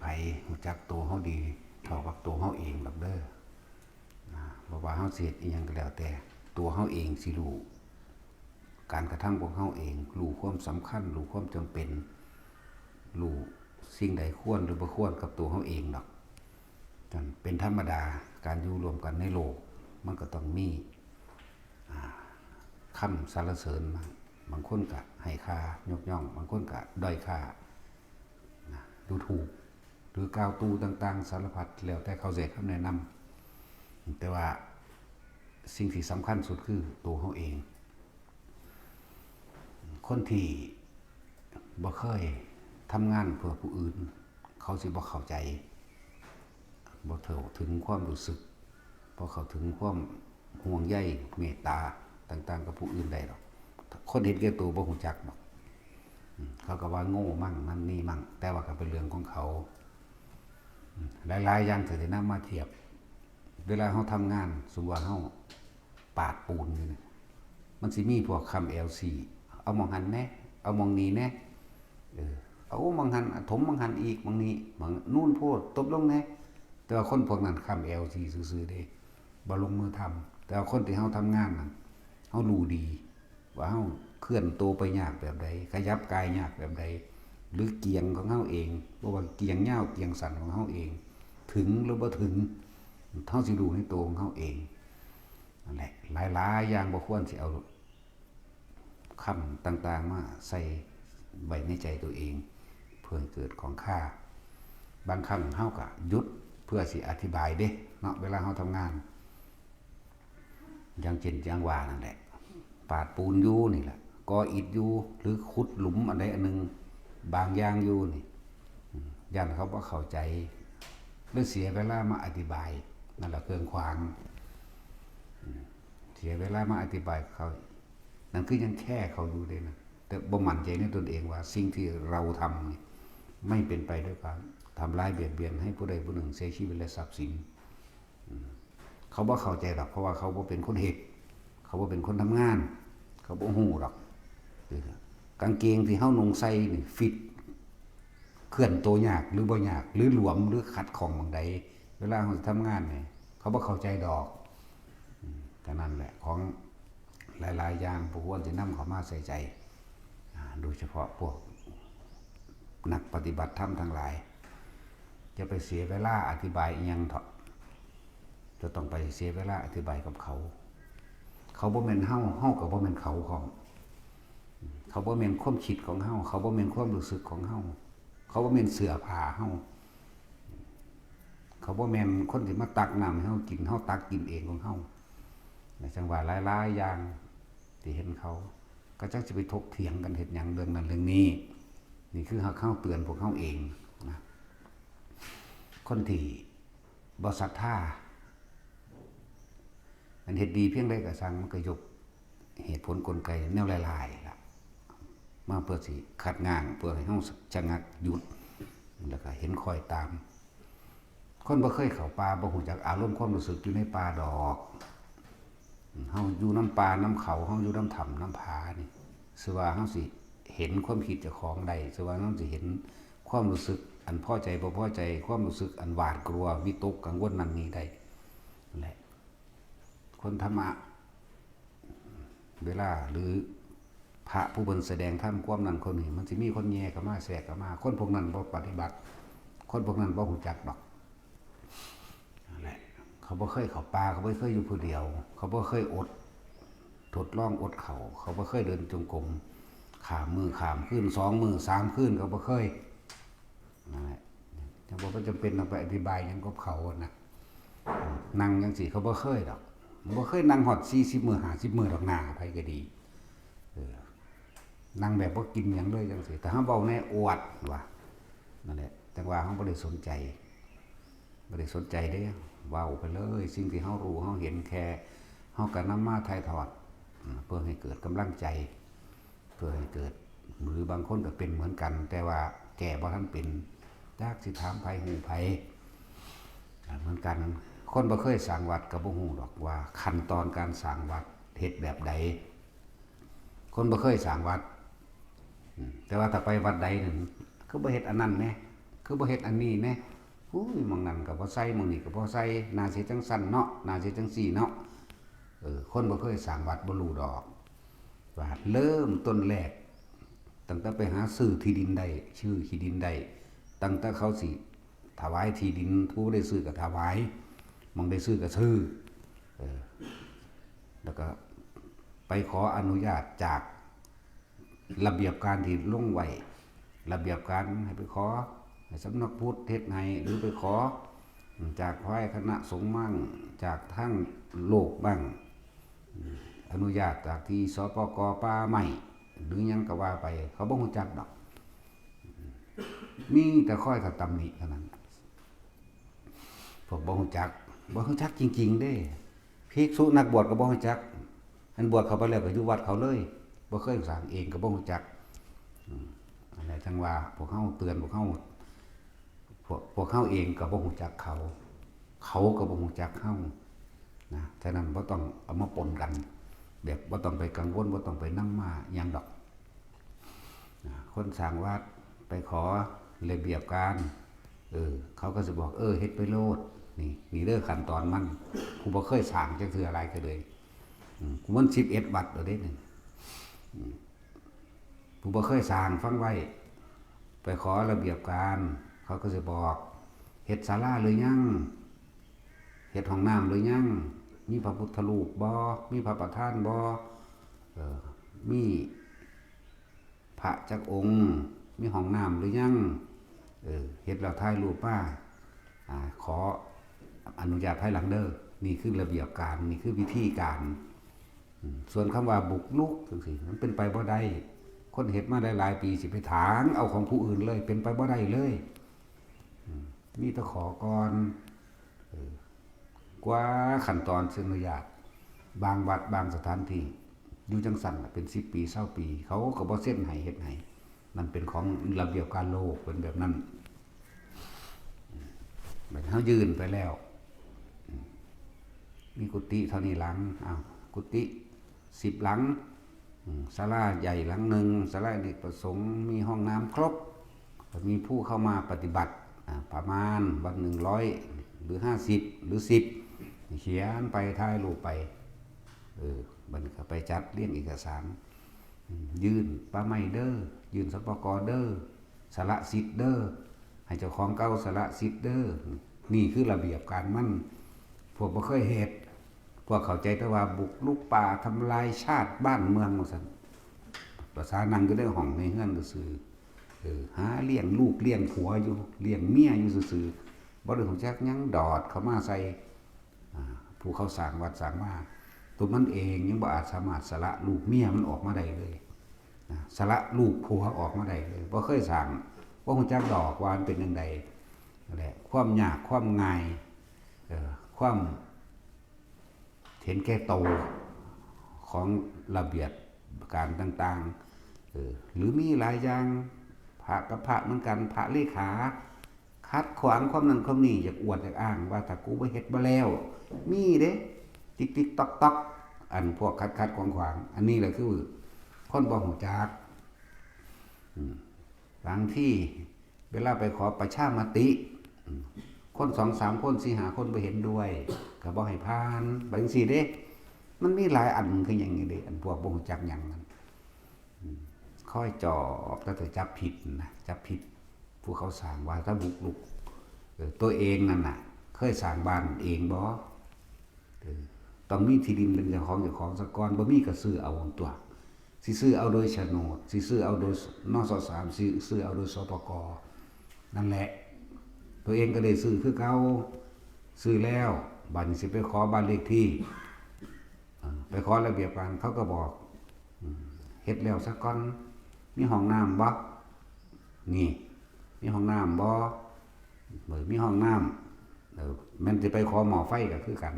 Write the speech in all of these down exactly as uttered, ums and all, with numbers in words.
ไผรู้จักตัวเฮาดีเท่ากับตัวเฮาเองดอกเด้อ นะ บ่ว่าเฮาสิเฮ็ดอิหยังก็แล้วแต่ ตัวเฮาเองสิรู้ การกระทำของเฮาเอง รู้ความสำคัญ รู้ความจำเป็น รู้สิ่งใดควรหรือบ่ควรกับตัวเฮาเองดอก นั่นเป็นธรรมดา การอยู่ร่วมกันในโลก มันก็ต้องมี อ่า คำสรรเสริญมา บางคนก็ให้ค่ายกย่อง บางคนก็ด้อยค่า นะ ดูถูก หรือกล่าวตู่ต่างๆ สารพัด แล้วแต่เขาสิให้คำแนะนำ แต่ว่าสิ่งที่สำคัญสุดคือตัวเฮาเอง คนที่บ่เคยทำงานเพื่อผู้อื่น เขาสิบ่เข้าใจ บ่เข้าถึงความรู้สึก บ่เข้าถึงความห่วงใย เมตตาต่างๆ กับผู้อื่นได้ดอก คนเห็นแก่ตัวบ่รู้จักดอก อืม เขาก็ว่าโง่มั่งนั่นนี่มั่ง แต่ว่าก็เป็นเรื่องของเขา อืม หลายๆ อย่างที่นำมาเทียบ เวลาเฮาทำงาน สมมุติว่าเฮาปาดปูนอยู่นี่ มันสิมีพวกค้ำ แอลซี เอาหม่องหั้นแหน่ เอาหม่องนี้แหน่ เออ เอาหม่องหั้น ถมหม่องหั้นอีก หม่องนี้ หม่องนู่นโพด ตบลงแหน่ แต่ว่าคนพวกนั้นค้ำ แอลซี ซื่อๆ เด้ บ่ลงมือทำ แต่ว่าคนที่เฮาทำงานนั่น เฮารู้ดี ว่าเฮาเคลื่อนตัวไปยากแบบใด ขยับกายยากแบบใด หรือเกียงของเฮาเอง บ่ว่าเกียงยาวเกียงสั้นของเฮาเอง ถึงหรือบ่ถึง เฮาสิรู้ในตัวของเฮาเอง นั่นแหละ หลายๆ อย่างบ่ควรสิเอาคำต่างๆ มาใส่ไว้ในใจตัวเอง เพื่อให้เกิดของค่า บางครั้งเฮาก็หยุดเพื่อสิอธิบายเด้เนาะ เวลาเฮาทำงาน อย่างเช่นอย่างว่านั่นแหละ ปาดปูนอยู่นี่แหละ ก่ออิฐอยู่ หรือขุดหลุมอันใดอันหนึ่ง บางอย่างอยู่นี่ อืม ย่านเขาบ่เข้าใจ เลยเสียเวลามาอธิบาย นั่นแหละเครื่องขวาง อืม เสียเวลามาอธิบายเขา นั่นคือยังแค่เขาอยู่เลยนะ แต่บ่มั่นใจในตนเองว่าสิ่งที่เราทำนี่ ไม่เป็นไปด้วยการทำร้ายเบียดเบียนให้ผู้ใดผู้หนึ่งเสียชีวิตและทรัพย์สิน อืม เขาบ่เข้าใจดอก เพราะว่าเขาบ่เป็นคนเฮ็ด เขาบ่เป็นคนทำงาน เขาบ่ฮู้ดอก กางเกงที่เฮานุ่งใส่นี่ fit เคลื่อนตัวยากหรือบ่ยาก หรือหลวมหรือขัดข้องหม่องใด เวลาเฮาสิทำงานนี่ เขาบ่เข้าใจดอก อืม ก็นั่นแหละ ของหลายๆ อย่างพวกควรสินำเข้ามาใส่ใจ อ่า โดยเฉพาะพวกนักปฏิบัติธรรมทั้งหลาย จะไปเสียเวลาอธิบายอิหยังเถาะ จะต้องไปเสียเวลาอธิบายกับเขา เขาบ่แม่นเฮา เฮาก็บ่แม่นเขาพร้อม เขาบ่แม่นความคิดของเฮา เขาบ่แม่นความรู้สึกของเฮา เขาบ่แม่นเสื้อผ้าเฮา เขาบ่แม่นคนที่มาตักน้ำให้เฮากิน เฮาตักกินเองของเฮา จังว่าหลายๆ อย่างที่เห็นเขา ก็จักสิไปถกเถียงกันเฮ็ดหยังเรื่องนั้นเรื่องนี้ นี่คือเฮาเตือนพวกเฮาเองนะ คนที่บ่ศรัทธา อันเฮ็ดดีเพียงใดก็ซั่ง มันก็ยกเหตุผลกลไกแนวหลายๆ ล่ะ มาเพื่อสิคัดง้าง เพื่อให้เฮาชะงักหยุด แล้วก็เห็นคอยตาม คนบ่เคยเข้าป่าบ่ฮู้จักอารมณ์ความรู้สึกอยู่ในป่าดอก เฮาอยู่นำป่านำเขา เฮาอยู่นำถ้ำนำผานี่ ซื่อว่าเฮาสิเห็นความคิดเจ้าของได้ ซื่อว่าเฮาสิเห็นความรู้สึกอันพอใจบ่พอใจ ความรู้สึกอันหวาดกลัว วิตกกังวลนั่นนี่ได้ นั่นแหละ คนธรรมะ เวลาหรือพระผู้เพิ่นแสดงธรรมความนั้นความนี้ มันสิมีคนแย่เข้ามาแทรกเข้ามา คนพวกนั้นบ่ปฏิบัติ คนพวกนั้นบ่ฮู้จักดอก นั่นแหละ เขาบ่เคยเข้าป่า เขาบ่เคยอยู่ผู้เดียว เขาบ่เคยอด ทดลองอดข้าว เขาบ่เคยเดินจงกรม ข้ามมื้อข้ามคืน สองมื้อสามคืน เขาบ่เคย นั่นแหละ จั่งบ่จำเป็นต้องไปอธิบายหยังกับเขานะ นั่งจั่งซี้เขาบ่เคยดอก บ่เคยนั่งฮอดสี่สิบมื้อห้าสิบมื้อดอก หน้าไผก็ดี เออ นั่งแบบบ่กินหยังเลยจั่งซี้ แต่เฮาเว้าแนวอวดว่า นั่นแหละ จั่งว่าเฮาบ่ได้สนใจ บ่ได้สนใจเด้ เว้าไปเลย สิ่งที่เฮารู้เฮาเห็น แค่เฮาก็นำมาถ่ายทอด อืม เพื่อให้เกิดกำลังใจ เพื่อให้เกิด หรือบางคนก็เป็นเหมือนกัน แต่ว่าแก้บ่ทันเป็น จักสิถามไผฮู้ไผ อ่า เหมือนกัน คนบ่เคยสร้างวัดก็บ่ฮู้ดอกว่าขั้นตอนการสร้างวัดเฮ็ดแบบใด คนบ่เคยสร้างวัด อืม แต่ว่าถ้าไปวัดใดนั่น คือบ่เฮ็ดอันนั้นแหน่ คือบ่เฮ็ดอันนี้แหน่ อุ้ย หม่องนั้นก็บ่ใส่ หม่องนี้ก็บ่ใส่ น่าสิจั่งซั่นเนาะ น่าสิจั่งซี่เนาะ เออ คนบ่เคยสร้างวัดบ่รู้ดอก ว่าเริ่มต้นแรก ตั้งแต่ไปหาซื้อที่ดินได้ ซื้อที่ดินได้ ตั้งแต่เขาสิถวายที่ดิน ผู้ได้ซื้อก็ถวาย หม่องได้ซื้อก็ซื้อ เออ แล้วก็ไปขออนุญาตจากระเบียบการที่ลงไว้ ระเบียบการให้ไปขอ ให้สำนักพุทธเฮ็ดให้ หรือไปขอจากฝ่ายคณะสงฆ์มั่ง จากทางโลกบ้าง อนุญาตจากที่ สปก ป่าไม้ หรือหยังก็ว่าไป เขาบ่ฮู้จักดอก มีแต่คอยเขาตำหนิเท่านั้น พวกบ่ฮู้จัก บ่ฮู้จักจริงๆ เด้ ภิกษุนักบวชก็บ่ฮู้จัก อันบวชเข้าไปแล้วก็อยู่วัดเขาเลย บ่เคยสร้างเองก็บ่ฮู้จัก อืม อันนี้จั่งว่าพวกเฮาเตือนพวกเฮา พวก พวกเฮาเองก็บ่ฮู้จักเขา เขาก็บ่ฮู้จักเฮา นะ ฉะนั้นบ่ต้องเอามาปนกัน แบบบ่ต้องไปกังวล บ่ต้องไปนำมาหยังดอก นะ คนสร้างวัดไปขอระเบียบการ เออ เขาก็สิบอก เออ เฮ็ดไปโลด นี่ นี่เด้อขั้นตอนมัน ผู้บ่เคยสร้างจักเทื่อหลายก็เลย อืม กูมันสิบเอ็ดวัดแล้วเด้นี่ อืม ผู้บ่เคยสร้างฟังไว้ ไปขอระเบียบการ เขาก็สิบอก เฮ็ดศาลาหรือยัง เฮ็ดห้องน้ำหรือยัง มีพระพุทธรูปบ่ มีพระประธานบ่ เออ มีพระจักองค์ มีห้องน้ำหรือยัง เออ เฮ็ดแล้วถ่ายรูปมา อ่า ขออนุญาตภายหลังเด้อ นี่คือระเบียบการ นี่คือวิธีการ อืม ส่วนคำว่าบุกรุกจั่งซี้ มันเป็นไปบ่ได้ คนเฮ็ดมาหลายๆ ปีสิไปถางเอาของผู้อื่นเลย เป็นไปบ่ได้เลย อืม มีแต่ขอก่อน เออ กว่าขั้นตอนเซ็นอนุญาต บางวัดบางสถานที่ อยู่จั่งซั่นน่ะเป็นสิบปี ซาวปี เขาก็บ่เซ็นให้เฮ็ดให้ นั่นเป็นของระเบียบการโลก เป็นแบบนั้น อืม บัดเฮายื่นไปแล้ว อืม มีกุฏิเท่านี้หลัง อ้าว กุฏิสิบหลัง อืม ศาลาใหญ่หลังหนึ่ง ศาลาอเนกประสงค์ มีห้องน้ำครบ มีผู้เข้ามาปฏิบัติ อ่า ประมาณวันหนึ่งร้อย หรือห้าสิบ หรือสิบ เขียนไปถ่ายรูปไป เออ บัดนี้ก็ไปจัดเรียงเอกสาร อืม ยื่นป่าไม้เด้อ ยื่น สปก เด้อ สละสิทธิ์เด้อ ให้เจ้าของเก่าสละสิทธิ์เด้อ นี่คือระเบียบการมัน พวกบ่เคยเฮ็ด พวกเข้าใจแต่ว่าบุกรุกป่าทำลายชาติบ้านเมืองว่าซั่น ภาษานั่งอยู่ในห้องในเฮือนซื่อๆ เออ หาเลี้ยงลูกเลี้ยงผัวอยู่ เลี้ยงเมียอยู่ซื่อๆ บ่ได้ฮู้จักหยัง ดอดเข้ามาใส่ อ่า ผู้เขาสร้างวัดสร้างวา ตัวมันเองยังบ่อาจสามารถสละลูกเมียมันออกมาได้เลย นะ สละลูกผัวออกมาได้เลย บ่เคยสร้าง บ่ฮู้จักดอกว่ามันเป็นจั่งใด นั่นแหละ ความยากความง่าย เอ่อ ความเห็นแก่โตของระเบียบการต่างๆ เออ หรือมีหลายอย่าง พระกับพระเหมือนกัน พระเลขา ขัดขวางความนั้นความนี้ อยากอวดอยากอ้างว่าถ้ากูบ่เฮ็ดบ่แล้ว มีเด้ ติ๊กติ๊กต๊อกต๊อก อันพวกขัดขัดขวางขวาง อันนี้แหละคือคนบ่ฮู้จัก อืม บางทีเวลาไปขอประชามติ อืม คนสองสามคน สี่ห้าคนบ่เห็นด้วย ก็บ่ให้ผ่าน ไปจั่งซี้เด้ มันมีหลายอันคือหยังนี่เด้ อันพวกบ่ฮู้จักหยังนั่น อืม คอยจอบ แต่จับผิดนะ จับผิด ผู้เขาสร้างว่าถ้าบุกรุก เออ ตัวเองนั่นน่ะ เคยสร้างบ้านเองบ่ เออ ต้องมีที่ดินเป็นเจ้าของเจ้าของซะก่อน บ่มีก็ซื้อเอาตั๊ว สิซื้อเอาโดยโฉนด สิซื้อเอาโดย นสสาม สิซื้อเอาโดย สปก นั่นแหละ ตัวเองก็ได้ซื้อคือเก่า ซื้อแล้ว บัดนี้สิไปขอบ้านเลขที่ อ่า ไปขอระเบียบการ เขาก็บอก อืม เฮ็ดแล้วซะก่อน มีห้องน้ำบ่ นี่ มีห้องน้ำบ่ เออ มีห้องน้ำ เออ แม่นสิไปขอหม้อไฟก็คือกัน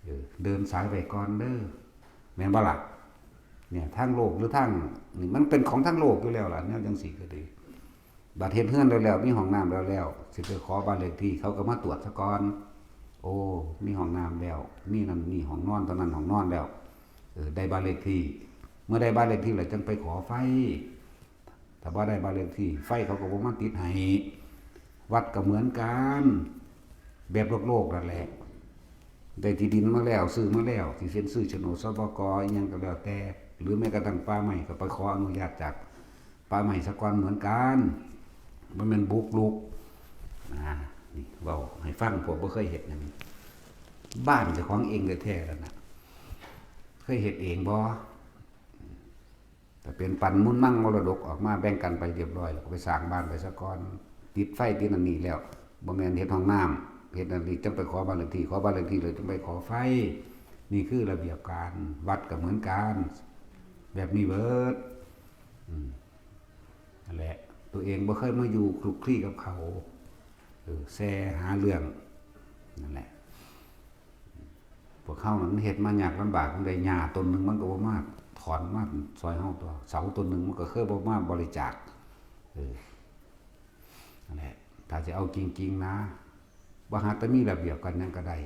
เออ เดินสายไปก่อนเด้อ แม่นบ่ล่ะ เนี่ย ทางโลกหรือทาง นี่มันเป็นของทางโลกอยู่แล้วล่ะ แนวจั่งซี้ก็ดี บัดเฮ็ดเฮือนแล้วแล้ว มีห้องน้ำแล้วแล้ว สิไปขอบ้านเลขที่ เขาก็มาตรวจซะก่อน โอ้ มีห้องน้ำแล้ว มีนั่น มีห้องนอน เท่านั้นห้องนอนแล้ว เออ ได้บ้านเลขที่ เมื่อได้บ้านเลขที่แล้วจั่งไปขอไฟ ถ้าบ่ได้บ้านเลขที่ ไฟเขาก็บ่มาติดให้ วัดก็เหมือนกัน แบบโลกๆนั่นแหละ ได้ที่ดินมาแล้ว ซื้อมาแล้ว สิเซ็นซื้อโฉนด สปก อิหยังก็แล้วแต่ หรือแม้กระทั่งป่าไม้ก็ไปขออนุญาตจากป่าไม้ซะก่อนเหมือนกัน บ่แม่นบุกรุก นะ นี่เว้าให้ฟัง พวกบ่เคยเฮ็ดหยัง บ้านเจ้าของเองแท้ๆนั่นน่ะ เคยเฮ็ดเองบ่ แต่เป็นปันมุนมังมรดกออกมาแบ่งกันไปเรียบร้อย แล้วก็ไปสร้างบ้านไปซะก่อน ติดไฟติดอันนี้แล้ว บ่แม่นเฮ็ดห้องน้ำ เฮ็ดอันนี้จังไปขอบ้านเลขที่ ขอบ้านเลขที่เลยจังไปขอไฟ นี่คือระเบียบการ วัดก็เหมือนกัน แบบนี้เบิด อืม นั่นแหละ ตัวเองบ่เคยมาอยู่คลุกคลีกับเขา เออ แซ่หาเรื่อง นั่นแหละ พวกเฮานั้นเฮ็ดมายากลำบาก มันได้หญ้าต้นหนึ่งมันก็บ่มาถอนมาซอยเฮาตัว เสาต้นหนึ่งมันก็เคยบ่มาบริจาค เออ นั่นแหละ ถ้าจะเอาจริงๆนะ บ่หาแต่มีระเบียบกันหยังก็ได้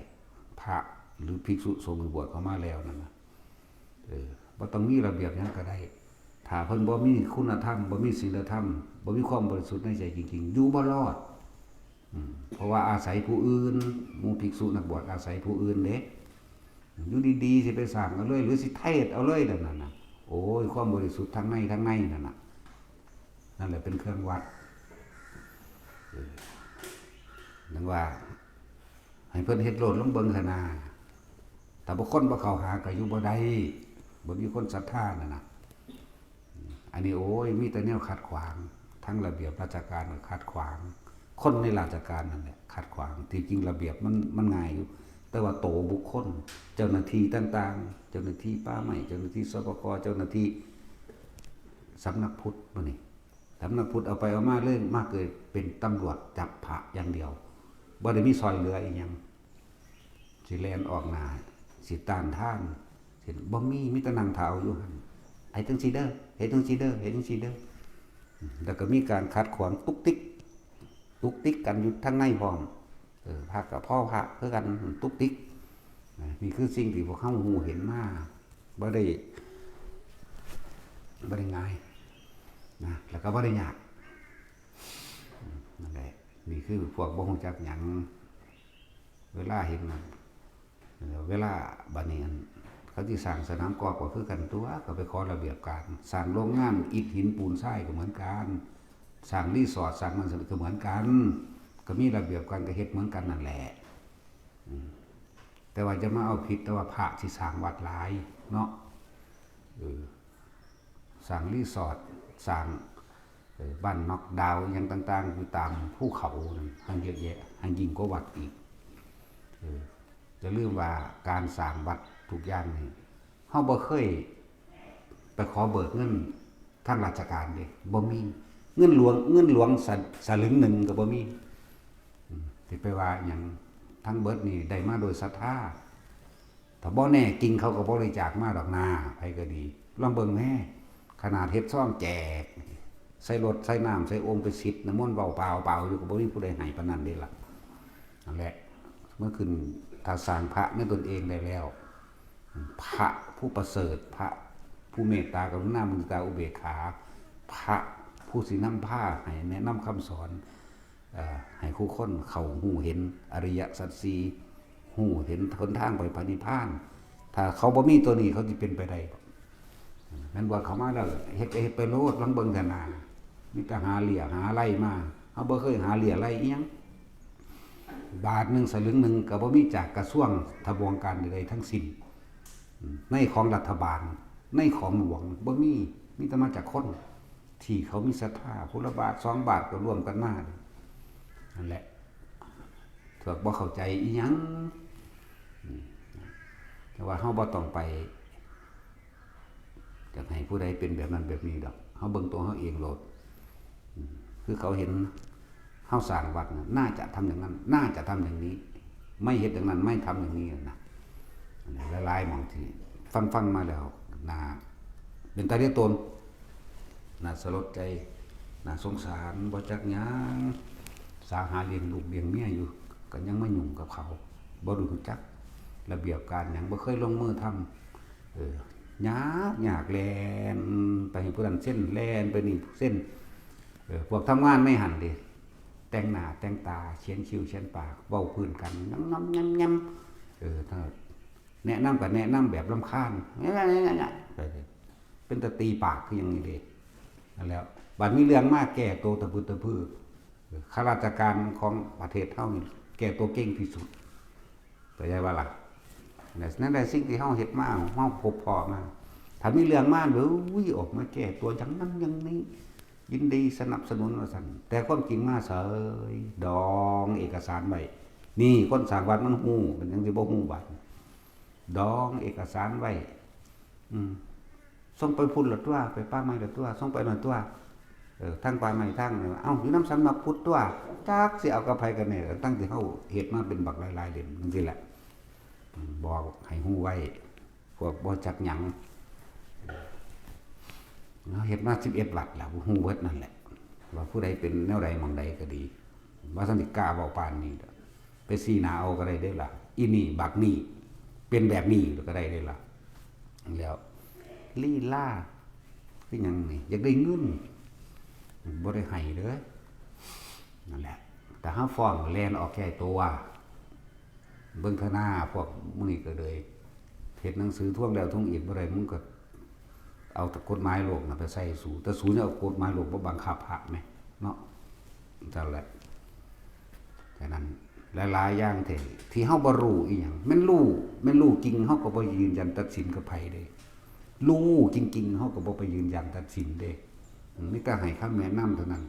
พระหรือภิกษุสงฆ์บวชเข้ามาแล้วนั่นนะ เออ บ่ต้องมีระเบียบหยังก็ได้ ถ้าเพิ่นบ่มีคุณธรรม บ่มีศีลธรรม บ่มีความบริสุทธิ์ในใจจริงๆ อยู่บ่รอด อืม เพราะว่าอาศัยผู้อื่น หมู่ภิกษุนักบวชอาศัยผู้อื่นเด้ อยู่ดีๆ สิไปสร้างเอาเลย หรือสิเทศเอาเลยนั่นน่ะนะ โอ้ย ความบริสุทธิ์ทั้งในทั้งในนั่นน่ะ นั่นแหละเป็นเครื่องวัด เออ นึกว่า ให้เพิ่นเฮ็ดโลดลองเบิ่งหั้นนะ ถ้าบ่คนบ่เข้าหาก็อยู่บ่ได้ บ่มีคนศรัทธานั่นน่ะ อันนี้โอ้ย มีแต่แนวขัดขวาง ทั้งระเบียบราชการก็ขัดขวาง คนในราชการนั่นแหละขัดขวาง ที่จริงระเบียบมัน มันง่ายอยู่ แต่ว่าโตบุคคล เจ้าหน้าที่ต่างๆ เจ้าหน้าที่ป่าไม้ เจ้าหน้าที่ สปก เจ้าหน้าที่สำนักพุทธมื้อนี้ สำนักพุทธเอาไปเอามาเลย มาเกิดเป็นตำรวจจับพระอย่างเดียว บ่ได้มีซอยเหลืออีหยัง สิแล่นออกหน้า สิต้านทาน สิบ่มี มีแต่นั่งท่าเอาอยู่หั่น ไอ้จังซี่เด้อ เฮ็ดจังซี่เด้อ เฮ็ดจังซี่เด้อ แล้วก็มีการขัดขวางตุกติก ตุกติกกันอยู่ทางในพร้อม เออ พระก็พ้อพระคือกัน ตุกติก นะ นี่คือสิ่งที่พวกเฮาฮู้เห็นมา บ่ได้ บ่ได้ง่าย นะ แล้วก็บ่ได้ยาก นั่นแหละ นี่คือพวกบ่ฮู้จักหยัง เวลาเห็นนั่น เวลาบัดนี้อัน เขาสิสร้างสนามกอล์ฟก็คือกันตัว ก็ไปขอระเบียบการ สร้างโรงงานอิฐหินปูนทรายก็เหมือนกัน สร้างรีสอร์ท สร้างนั่นก็เหมือนกัน ก็มีระเบียบการ ก็เฮ็ดเหมือนกันนั่นแหละ อืม แต่ว่าจะมาเอาผิด แต่ว่าพระสิสร้างวัดหลายเนาะ เออ สร้างรีสอร์ท สร้าง เออ บ้านน็อกดาวน์ อิหยังต่างๆ อยู่ตามภูเขานั่น แฮ่งเยอะแยะ แฮ่งยิ่งกว่าวัดอีก เออ อย่าลืมว่าการสร้างวัดทุกอย่างนี่ เฮาบ่เคยไปขอเบิกเงินทางราชการเด้ บ่มี เงินหลวง เงินหลวงสะ สลึงหนึ่งก็บ่มี อืม สิไปว่าหยัง ทั้งเบิดนี่ได้มาโดยศรัทธา ถ้าบ่แน่จริงเขาก็บริจาคมาดอกนา ไผก็ดี ลองเบิ่งแหน่ ขนาดเฮ็ดซองแจก ใส่รถ ใส่น้ำ ใส่โอ่งไปสิดน้ำมนต์เปล่าๆ อยู่ ก็บ่มีผู้ใดให้ปานนั้นเด้ล่ะ นั่นแหละ เมื่อขึ้น ถ้าสร้างพระในตนเองได้แล้ว พระผู้ประเสริฐ พระผู้เมตตากรุณามุทิตาอุเบกขา พระผู้สินำพาให้แนะนำคำสอน เอ่อ ให้คู่คนเข้าฮู้เห็นอริยสัจสี่ ฮู้เห็นหนทางไปพระนิพพาน ถ้าเขาบ่มีตัวนี้เขาสิเป็นไปได้บ่ แม่นว่าเขามาแล้วเฮ็ดก็เฮ็ดไปโลด ลองเบิ่งเถาะนา มีแต่หาเลี้ยหาไล่มา เฮาบ่เคยหาเลี้ยไล่อิหยัง บาทหนึ่งสลึงหนึ่งก็บ่มีจากกระทรวงทบวงการใดๆทั้งสิ้น ในของรัฐบาล ในของหลวงบ่มี มีแต่มาจากคน ที่เขามีศรัทธา ผู้ละบาทสองบาทก็ร่วมกันมา นั่นแหละ พวกบ่เข้าใจอิหยัง อืม แต่ว่าเฮาบ่ต้องไป อยากให้ผู้ใดเป็นแบบนั้นแบบนี้ดอก เฮาเบิ่งตัวเฮาเองโลด อืม คือเขาเห็นเฮาสร้างวัดน่ะ น่าจะทำอย่างนั้น น่าจะทำอย่างนี้ ไม่เฮ็ดอย่างนั้น ไม่ทำอย่างนี้นะ หลายๆหม่องที่ฟังๆมาแล้ว น่าเป็นตาเลียตน น่าสลดใจ น่าสงสาร บ่จักหยัง สาหาเลี้ยงลูกเลี้ยงเมียอยู่ ก็ยังมายุ่งกับเขา บ่รู้จักระเบียบการหยัง บ่เคยลงมือทำ เออ ยาก ยาก แล่นไปให้ผู้นั้นเซ็น แล่นไปนี่เซ็น เออ พวกทำงานในหั่นเด้ แต่งหน้าแต่งตา เขียนคิ้วเขียนปาก เว้าพื้นกัน ยำๆๆๆ เออ ถ้าแนะนำก็แนะนำแบบรำคาญ ไปเลย เป็นตาตีปากคือหยังนี่เด้ นั่นแหละ บัดมีเรื่องมาแก้ตัวตะพึดตะพือ ข้าราชการของประเทศเฮานี่แก้ตัวเก่งที่สุด เข้าใจบ่ล่ะ นั่นแหละสิ่งที่เฮาเฮ็ดมา เฮาพบพ้อมา ถ้ามีเรื่องมา เอ้ย ออกมาแก้ตัวอย่างนั้นอย่างนี้ ยินดีสนับสนุนว่าซั่น แต่ความจริงมาเสย ดองเอกสารไว้ นี่คนสร้างวัดมันฮู้ มันจั่งสิบ่ฮู้บัด ดองเอกสารไว้ อืม ส่งไปพุ้นละตัว ไปป่าไม้ละตัว ส่งไปนั่นตัว เออ ทางป่าไม้ทาง เอ้า อยู่นำสำนักพุทธตัว จักสิเอากับไผกันแน่ ตั้งที่เฮาเฮ็ดมาเป็นบักหลายๆเล่มจั่งซี้แหละ อืม บอกให้ฮู้ไว้ พวกบ่จักหยัง เฮาเฮ็ดมาสิบเอ็ดวัดแล้ว ฮู้เบิดนั่นแหละ ว่าผู้ใดเป็นแนวใดหม่องใดก็ดี ว่าซั่นสิกล้าเว้าปานนี้ดอก ไปชี้หน้าเอาก็ได้เด้ล่ะ อีนี่บักนี่ เป็นแบบนี้ก็ได้เด้ล่ะ แล้วลีลาคือหยังนี่ อยากได้เงิน บ่ได้ให้เด้อ นั่นแหละ แต่เฮาฟ้องแล่นออกแก้ตัว เบิ่งเถาะนา พวกมื้อนี้ก็เลยเฮ็ดหนังสือทวงแล้วทวงอีกบ่ได้ มึงก็เอาแต่กฎหมายโลกน่ะไปใส่สู แต่สูยังเอากฎหมายโลกมาบังคับพระแหมเนาะ นั่นแหละ ฉะนั้นหลายๆอย่างที่ ที่เฮาบ่รู้อีหยัง แม่นรู้ แม่นรู้จริง เฮาก็บ่ยืนยันตัดสินกับไผเด้ รู้จริงๆ เฮาก็บ่ไปยืนยันตัดสินเด้ อืม มีแต่ให้คำแนะนำเท่านั้น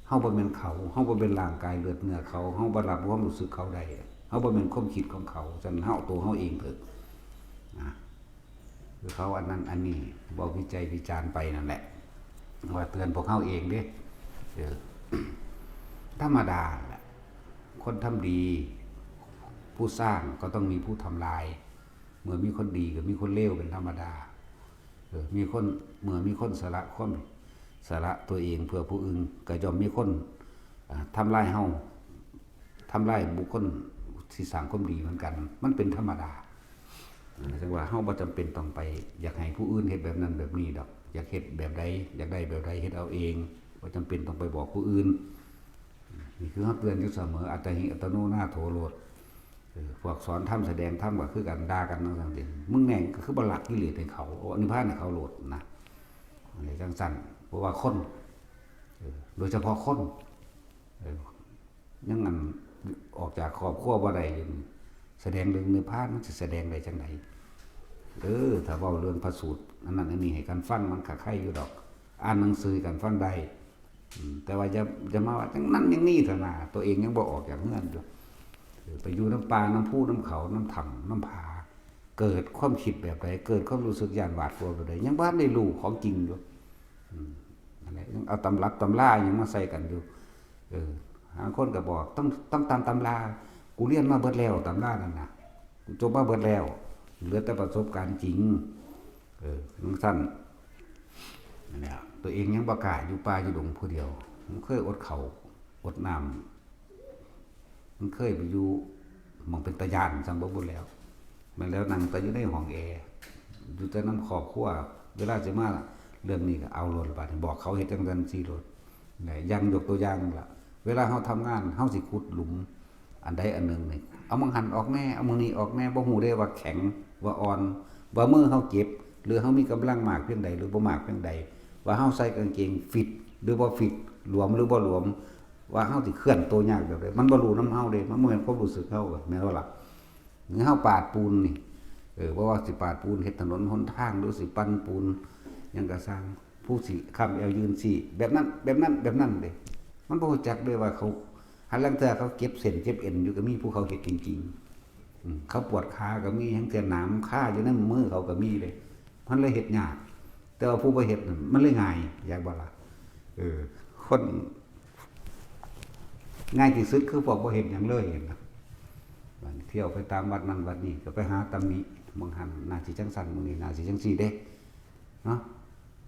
เฮาบ่แม่นเขา เฮาบ่เป็นร่างกายเลือดเนื้อเขา เฮาบ่รับความรู้สึกเขาได้ เฮาบ่แม่นความคิดของเขา ฉะนั้นเฮาเอาตัวเฮาเองเถอะ นะ คือเขาอันนั้นอันนี้ เว้าวิจัยวิจารณ์ไปนั่นแหละ ว่าเตือนพวกเฮาเองเด้ เออ ธรรมดาแหละ คนทำดี ผู้สร้างก็ต้องมีผู้ทำลาย เมื่อมีคนดีก็มีคนเลวเป็นธรรมดา เออ มีคน เมื่อมีคนสละความ สละตัวเองเพื่อผู้อื่น ก็ย่อมมีคน อ่า ทำลายเฮา ทำลายบุคคลที่สร้างความดีเหมือนกัน มันเป็นธรรมดา อ่า จั่งว่าเฮาบ่จำเป็นต้องไปอยากให้ผู้อื่นเฮ็ดแบบนั้นแบบนี้ดอก อยากเฮ็ดแบบใด อยากได้แบบใด เฮ็ดเอาเอง บ่จำเป็นต้องไปบอกผู้อื่น นี่คือเฮาเตือนอยู่เสมอ อัตตาหิอัตโนนาโถโลด เออ พวกสอนธรรมแสดงธรรมก็คือกัน ด่ากันจั่งซั้นติ มึงแม่งก็คือบ่ละกิเลสให้เขา เอานิพพานให้เขาโลดนะ อะไรจั่งซั้น เพราะว่าคน เออ โดยเฉพาะคน เออ ยังอันออกจากครอบครัวบ่ได้อยู่นี่ แสดงเรื่องนิพพานมันสิแสดงได้จั่งใด เออ ถ้าเว้าเรื่องพระสูตรอันนั้นอันนี้ให้กันฟังมันก็ไคอยู่ดอก อ่านหนังสือให้กันฟังได้ อืม แต่ว่าอย่า อย่ามาว่าจั่งนั้นอย่างนี้เถาะนา ตัวเองยังบ่ออกจากเฮือนอยู่ เออ ไปอยู่นำป่านำภูนำเขานำถ้ำนำผา เกิดความคิดแบบใด เกิดความรู้สึกย้านหวาดกลัวแบบใด ยังบ่ทันได้รู้ของจริงอยู่ อืม นั่นแหละ ยังเอาตำรับตำราหยังมาใส่กันอยู่ เออ บางคนก็บอก ต้อง ต้องตามตำรา กูเรียนมาเบิดแล้วตำรานั่นน่ะ กูจบมาเบิดแล้ว เหลือแต่ประสบการณ์จริง เออ จั่งซั้น นั่นแหละ ตัวเองยังบ่กล้าอยู่ป่าอยู่ดงผู้เดียว มันเคยอดข้าวอดน้ำ มันเคยไปอยู่หม่องเป็นตาย้านซ้ำบ่บุญแล้ว แม่นแล้วนั่งแต่อยู่ในห้องแอร์ อยู่แต่นำครอบครัว เวลาสิมาเรื่องนี้ก็เอาโลด บาดนี้บอกเขาเฮ็ดจั่งซั้นซี้โลด นะ อย่างยกตัวอย่างล่ะ เวลาเฮาทำงาน เฮาสิขุดหลุม อันใดอันหนึ่งนี่ เอาหม่องหั่นออกแน่ เอาหม่องนี้ออกแน่ บ่ฮู้เด้ว่าแข็ง ว่าอ่อน ว่ามือเฮาเจ็บ หรือเฮามีกำลังมากเพียงใด หรือบ่มากเพียงใด ว่าเฮาใส่กางเกงฟิต หรือบ่ฟิต หลวมหรือบ่หลวม ว่าเฮาสิเคลื่อนตัวยากแบบใด มันบ่รู้นำเฮาเด้ มันบ่แม่นความรู้สึกเฮา แม่นบ่ล่ะ หรือเฮาปาดปูนนี่ เออ บ่ว่าสิปาดปูนเฮ็ดถนนหนทาง หรือสิปั่นปูน หยังก็ซ่าง ผู้สิค้ำแอวยืนซี้ แบบนั้น แบบนั้น แบบนั้นเด้ มันบ่รู้จักเด้ว่าเขา หาลางเทื่อเขาเจ็บเส้นเจ็บเอ็นอยู่ก็มี ผู้เขาเฮ็ดจริงๆ อืม เขาปวดขาก็มี หางเทื่อหนามคาอยู่ในมือเขาก็มีเด้ มันเลยเฮ็ดยาก แต่ว่าผู้บ่เฮ็ดนั่นมันเลยง่าย อยากบ่ล่ะ เออ คน ง่ายที่สุดคือพวกบ่เฮ็ดหยังเลยนะ บาดนี้เที่ยวไปตามวัดนั่นวัดนี้ ก็ไปหาตำหนิ หม่องหั่นน่าสิจั่งซั้น หม่องนี้น่าสิจั่งซี้เด้ เนาะ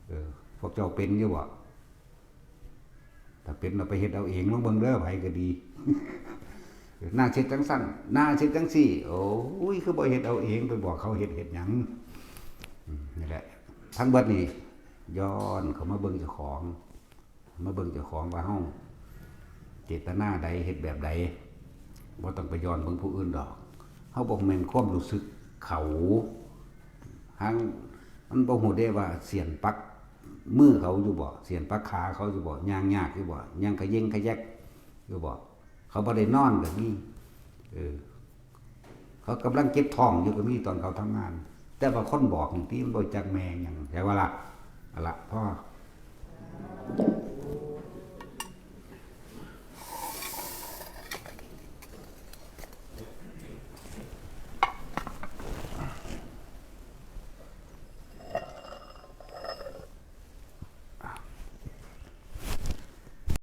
เออ พวกเจ้าเป็นอยู่บ่ ถ้าเป็นเราไปเฮ็ดเอาเอง ลองเบิ่งเด้อ ไผก็ดี น่าสิเฮ็ดจั่งซั้น น่าสิเฮ็ดจั่งซี้ โอ้ย คือบ่เฮ็ดเอาเอง ไปบอกเขาเฮ็ด เฮ็ดหยัง อืม นี่แหละ ทั้งเบิดนี่ ย้อนเข้ามาเบิ่งเจ้าของ มาเบิ่งเจ้าของว่าเฮา เจตนาใด เฮ็ดแบบใด บ่ต้องไปย้อนเบิ่งผู้อื่นดอก เฮาบ่แม่นความรู้สึกเขา หางมันบ่ฮู้เด้ว่าเสี้ยนปักมือเขาอยู่บ่ เสี้ยนปักขาเขาอยู่บ่ ย่างยากอยู่บ่ ย่างขะเย็งขะแยกอยู่บ่ เขาบ่ได้นอนก็มี เออ เขากำลังเจ็บท้องอยู่ก็มีตอนเขาทำงาน แต่ว่าคนบอกนี่ติมันบ่จักแม่นหยัง ใช่บ่ล่ะ เอาละ พอ